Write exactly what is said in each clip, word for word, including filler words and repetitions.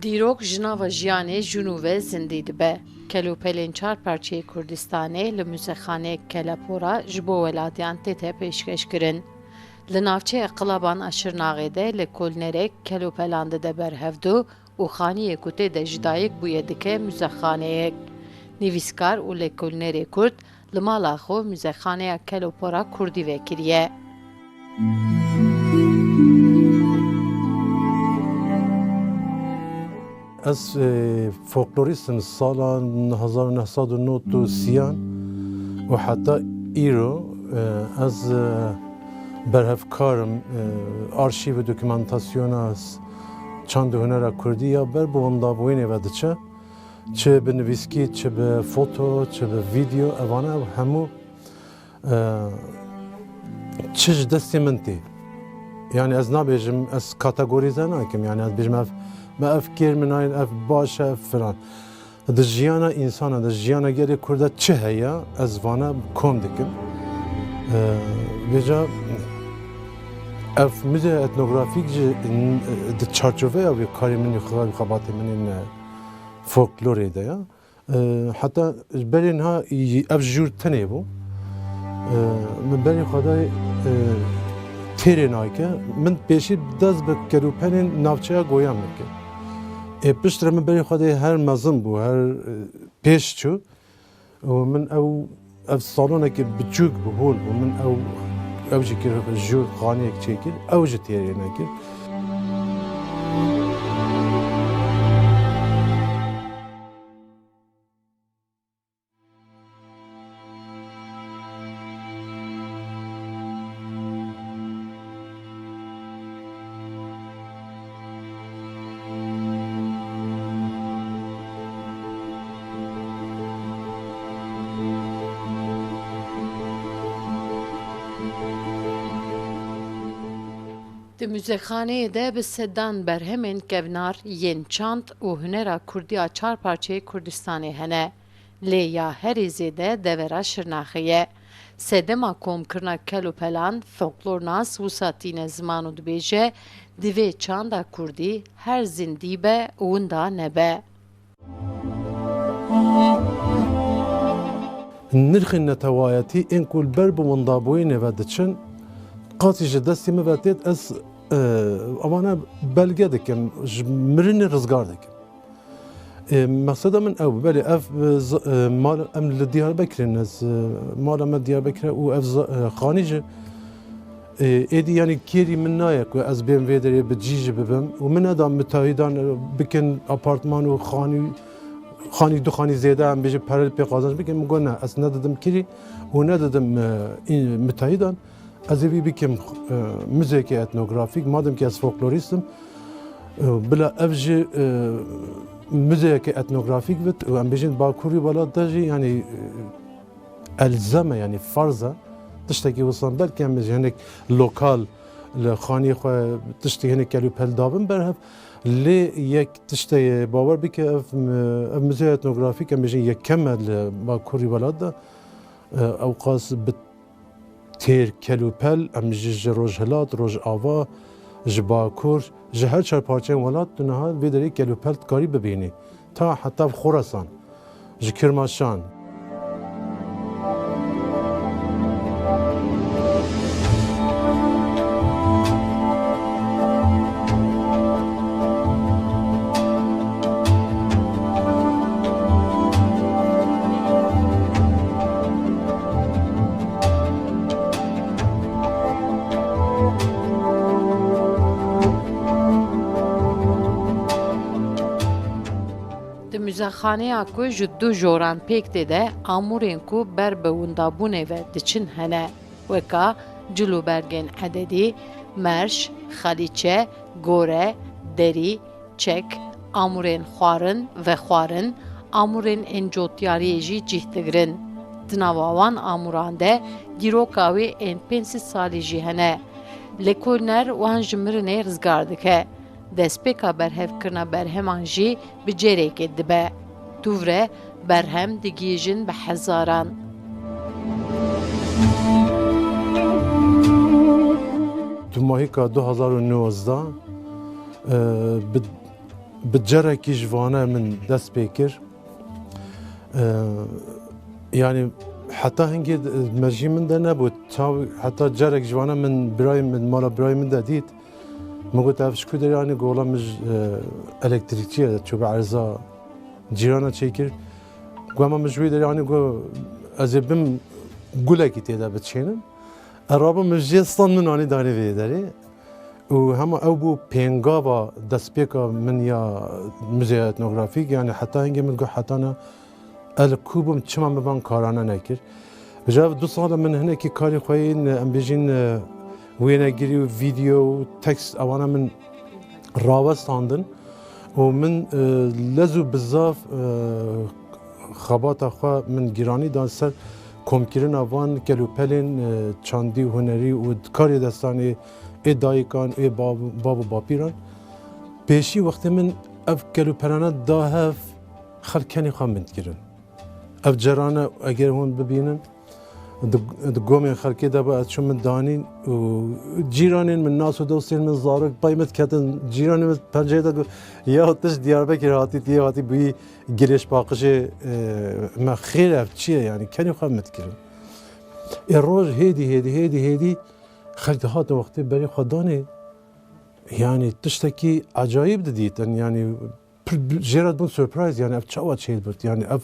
Dîrok ji nava jiyanê ji nû ve zindî dibe. Kelûpelên çar parçeyê Kurdistanê li muzexaneyek kelepora ji bo welatiyan tête pêşkêşkirin. Li navçeya Qilaban a Şirnaxê de lêkolînerek kelûpelan dide ber hevdu û xaniyê ku tê de ji dayik bûye dike muzexaneyek. Nivîskar û lêkolînerê Kurd li mala xwe muzexaneya kelopora kurdî vekiriye. Ez, e, folklorîst im, sala hezar û neh sed û nod û sî an û heta îro, e, ez, e, berhevkar im, e, arşîv û dokûmentasyona s-, çand û hunera kurdî ya ber bi wendabûyînê ve diçe. Çi bi nivîskî, çi bi foto, çi bi vîdeo, evane ev hemû, e, çi ji destê min tê. Yani ez nabêjim, ez kategorîze nakim. Yani ez bêjim ev, me ev kêr min nayên, ev baş e, ev filan. Di jiyana însana de, jiyana gelê Kurd de çi heye, ez vana kom dikim. E, vêca ev muzeya etnografîk jî, e, di çarçoveya vê karê min ê xwe, xebatê min ên, e, folklorê de ya. E, heta berê niha ev jûr tenê bû. E, min berê xwe dayê, e, têrê nayke. Min pêşî dest bi kelûpelên navçeya Goyan min kir. Ê piştre min berê xwe dayê her mezin bû, her, e, pêş çû. Û min ew, ev salonekî biçûk bû, hol bû. Min ew, ew jî kir, jûr xaniyek çêkir, ew jî têrê nekir. Di muzexaneyê de bi sedan berhemên kevnar yên çand û hunera kurdî ya çar parçeyê Kurdistanê hene. Lê ya herî zêde devera Şirnaxê ye. Sedema komkirina kel û pelan, folklornas wisa tîne ziman û dibêje, divê çanda kurdî her zindî be û winda nebe. Nirxên netewayetî ên ku li ber bi windabûyînê ve diçin, qasî ji destê min ve têt, ez, e, evana belge dikim, ji mirinê rizgar dikim. E, mexseda min ew, belê ev, e, z-, e, mal, em li Diyarbekirê ne, z-, e, mala me Diyarbekir e û ev z-, e, xanî jî, e, êdî, yanî kêrî min naye ku ez bêm vê derê bi cî jî bibim û min neda müteahhidan, e, bikin apartman û xanî, xanî du xanî zêde em bêjin pere li pê qazanc bikin. Min got, ne, ez nedidim kêrî û nedidim, e, î-, müteahhidan. Ez ê vî bikim, e, muzeyekê etnografîk, madem ki ez folklorîst im, e, bila ev jî, e, muzeyekê etnografîk bit û em bêjin Bakurî welat de jî, yanî, e, elzem e, yanî farz e. Tiştekî wisan belkî em jî hinek lokal li xanî xwe tiştê hinek kel û pel dabin berhev. Lê yek tiştê bawer bike ev, ev muzeya etnografîk em bêjin yekem e li Bakurî welat de. E, ewqas bi têr, kel û pel, em ji, ji Rojhilat, Rojava, ji Bakur, ji her çar parçeyên welat tu niha vê derê kel û pel dikarî bibînî. Ta heta Xorasan, ji Kirmaşan. Di muzexaneya ku ji du joran pêk tê de, amûrên ku ber bi windabûnê ve diçin hene, weka cilûbergên ededî, merş, xalîçe, gore, derî, çek, Amûrên xwarin, vexwarin, amûrên ên cotyariyê jî cih digirin. Di nava wan amûran de dîroka wê ên pênc sed salî jî hene. Lêkolîner wan ji mirinê rizgar dike. Destpêka berhevkirina berheman jî bi cêrekê dibe. Dûvre berhem digihîjin bi hezaran. Di mahîka du hazar û nozdeh, e, bi, bi carekî ji vane min dest pê kir. E, yanî heta hingê mejî min de nebû. Çaw, heta carek ji vane min birayê min, mala birayê min de dît. Min got, "Ev ji ku derê anî?" Got, "Wela min ji, e, elektrîkçiyê de çû bi erza cîrana çêkir." Got, "Ema min ji wê derê anî?" Got, "Ez ê bim gulekî tê de biçînim." Ez rabûm, min jê stand min anî danî vê derê. Û hema ew bû pêngava destpêka min ya muzeya etnografîk, yanî heta hingê min got, "Heta ne, ez li ku bûm, çima min van karana nekir?" Ji ev du sal e min hinekî karê xwe yên, em bêjin, e, wênegirî û vîdeo û tekst ewana min rawestandin û min, e, lez û bizaf, e, xebata xwe min giranî dan ser komkirina van kelûpelên, e, çandî û hunerî û karê destanê ê dayikan, ê bav-, bav û bapîran. Pêşî wextê min ev kelûpelane da hev, xelk kenê xwe min dikirin. Ev cerane eger hûn bibînin, di, di gomên xelkê de bû, ez çûm min danîn û cîranên min, nas û dostên min, zarok, pey min diketin, cîranên min penceyê de got, "Ya tu ji Diyarbekir hatî, tu yê hatî bûyî gilêş paqijê, e, me xêr ev çi ye?" Yanî kenê xwe min dikirin. Ê roj hêdî, hêdî, hêdî, hêdî xelk dihatin wextê berê xwe danê, yanî tiştekî ecayîb didîtin, yanî pir bi-, jê re dibûn surprise, yanî ev çawa çêdibût, yanî ev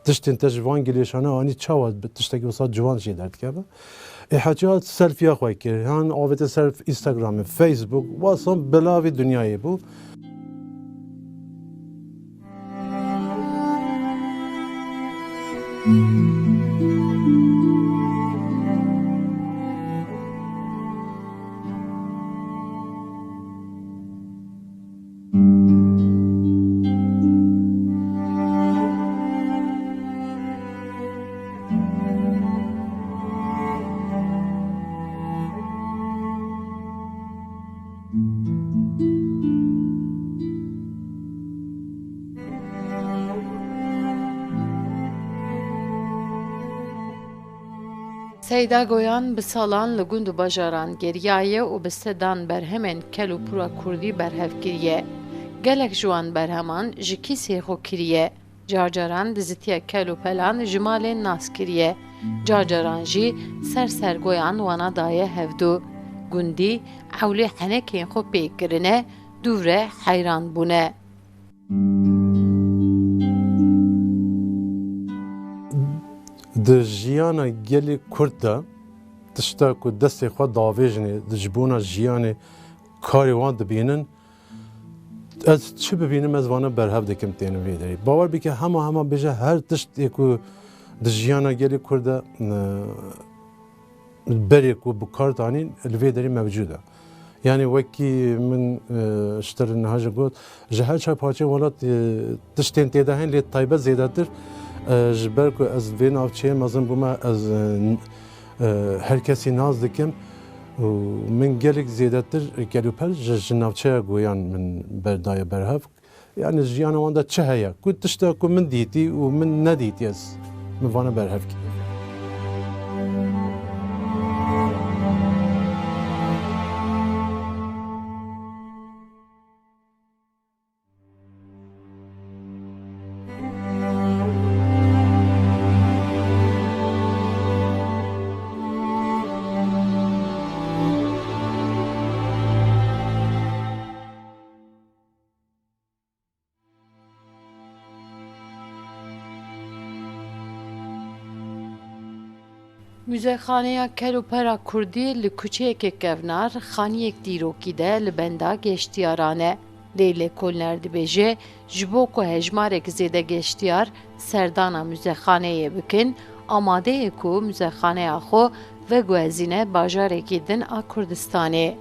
tiştên te ji van gilêşane anî çawa bi tiştekî wisa ciwan jê derdikeve. Ê hetiya selfiya xwe kir, han avête ser Instagramê, Facebook, wasan belavî dinyayê bû. Seyda Goyan bi salan li gund û bajaran geriyaye û bi sedan berhemên kel û pûra kurdî berhev kiriye. Gelek ji wan berheman ji kîsê xwe kiriye. Carcaran di zitiya kel û pelan ji malê nas kiriye. Carcaran jî ser sergoyan wana daye hevdû. Gundî ewlê henekên xwe pê kirine, dûvre heyran bûne. Di jiyana gelê Kurd de tişta ku destê xwe davêjinê, di ji bona jiyanê karê wan dibînin, ez çi bibînim, ez vana berhev dikim, tênim vê derê. Bawer bike, hema hema bêje her tiştê ku di jiyana gelê Kurd de, e, berê ku bi kar danîn, li vê derê mewcûd e. Yanî wekî min, e, ji te re niha jî got, ji her çar parçeyên welat, e, tiştên tê de hene, lê taybet zêdetir, e, ji ber ku ez vê navçeyê mezin bûme, ez, e, e, her kesî nas dikim û min gelek zêdetir kelûpel ji, ji navçeya Goyan min berdaye berhev. Yanî jiyana wan de çi heye? Ku tişta ku min dîtî û min nedîtî ez, min vana berhev kir. Muzexaneya Kel û Pera Kurdî li kuçeyeke kevnar, xaniyek dîrokî de li benda geştiyaran e. Lê lêkolîner dibêje, ji bo ku hejmarek zêde geştiyar serdana muzexaneyê bikin, amade ye ku muzexaneya xwe veguhezîne bajarekî din a Kurdistanê.